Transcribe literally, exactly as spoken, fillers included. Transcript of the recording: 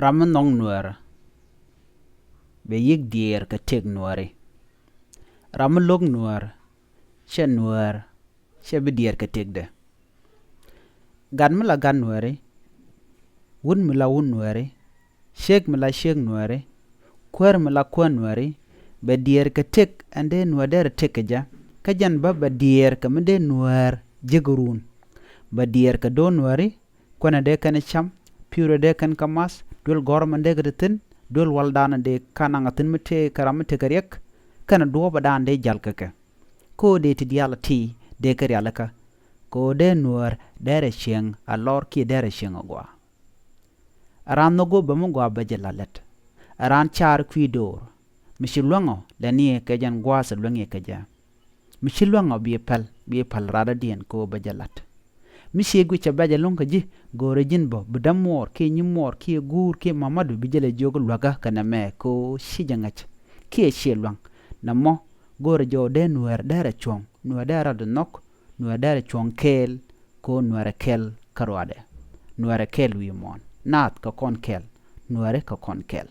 Ram mi nhɔk Nuäär bɛ yiëk diɛɛr kɛ tëk Nuääri. Ram mi lo̱k Nuäär cɛ Nuäär cɛ bi diɛɛr kɛ tëkdɛ. Gat mi la gat Nuääri, wut mi la wut Nuääri, ciek mi la ciek Nuääri, kuäär mi la kuäär Nuääri, bɛ diɛɛr kɛ tëk ɛn dee Nuäär derɛ tëk kɛ jɛ. Kä jɛn bä bɛ diɛɛr kɛ mi dee Nuäär jiäk run. Bɛ diɛɛr kɛ do̱r Nuääri, kuänɛ dee kɛn cam, pi̱wrɛ dee kɛn kä math, duel gɔ̱rä mɛn dee kɛ te thi̱n, duel waldan dee kanaŋ a thi̱n mi tëë kɛ ram mi tekɛ riɛk, kɛnɛ duɔ̱ɔ̱pädan dee jal kɛ kɛ. Kɛ ɣöö dee ti diaal a ti dee kɛ rialikä, kɛ ɣöö dee Nuäär derɛ cieŋ a lɔr kiɛ derɛ cieŋ a gɔaa. Ɛ raan nhɔk ɣöö bɛ mi gɔaa bɛ jɛ la lät. Ɛ raan car kui̱ do̱r. Mi ci luäŋɔ lɛ ni kɛ jɛn gua̱a̱th ɛ luäŋ yɛ kɛ jɛ. Mi ci luäŋɔ bi päl, bi päl radɔ̱diɛn kɛ ɣöö bɛ jɛ la̱t. Mi ciɛ guic cɛ bɛ jɛ luäŋ kä ji̱, go̱o̱rɛ ji̱n bä bi dämuɔɔr kiɛ nyimuɔɔr kiɛ guur kiɛ mamadu bi jɛ lɛ jiök luäkä kɛnɛ mɛ kɛ ɣöö ci jɛ ŋäc. Kiɛ ciɛ luäŋ. Nɛmɔ go̱o̱rɛ jɔw dee Nuäär derɛ cuɔ̱ŋ, Nuäär derɛ dee nhɔk, Nuäär derɛ cuɔ̱ŋ kɛɛl, kɛ ɣöö Nuäärɛ kɛl kä ruaadɛ. Nuäärɛ kɛl wi̱i̱ muɔ̱ɔ̱n. Naath kɛ kɔn kɛl, Nuääri kɛ kɔn kɛl.